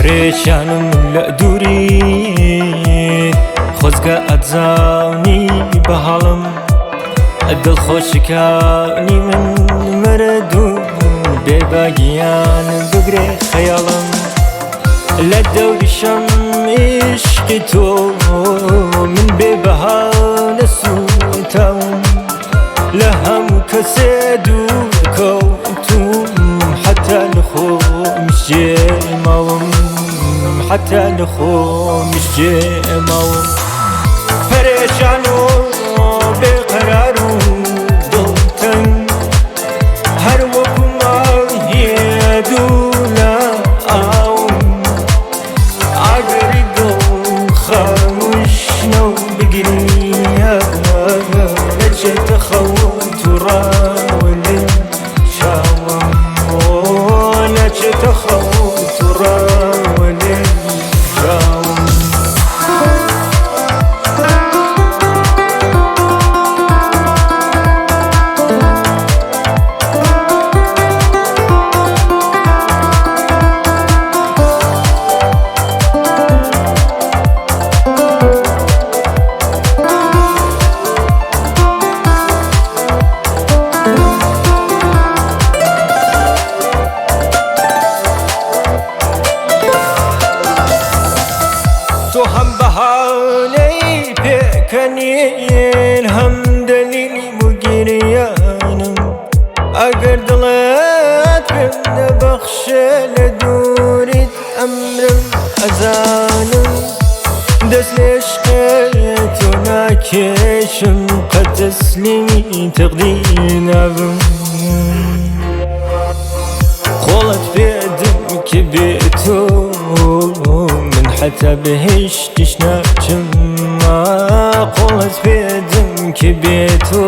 پەرێشانم لە دووری، خۆزگە ئەتزانی بە حاڵم. دڵخۆشکانی من مردوو، بێ باگیان بگرێ خەیاڵم. لە دەوریشم عیشقی تۆ، من بێ بەهانە سووتاوم. لە هەموو کەسێ دوور کەوتوم، حتا لە خۆمیش جێ ماوم، حتا لە خۆمیش جێ ماوم. پەرێشان و بێقەرار و دڵتەنگ، هەر وەکو ماهیە دوو لە ئاوم. ئاگری دڵ خاموش نەو بگریە، نەچێتە خەوت و ڕاولێ چاوم، نەچێتە خەوت و ڕاولێ چاوم. تۆ هەم بەهانەی پێکەنین، هەم دەلیلی بۆ گیریانم. ئەگەر دڵت پێم نەبەخشێ، لە دووریت ئەمرم ئەزانم. دەست لە عشقێ تۆ ناکێشم، قەت تەسلیمی تەقدیر نابم. قۆڵت پێدم کە بێ تۆ من حتا بەهێشتیش ناچم، قۆڵت پێدم کە بێ تۆ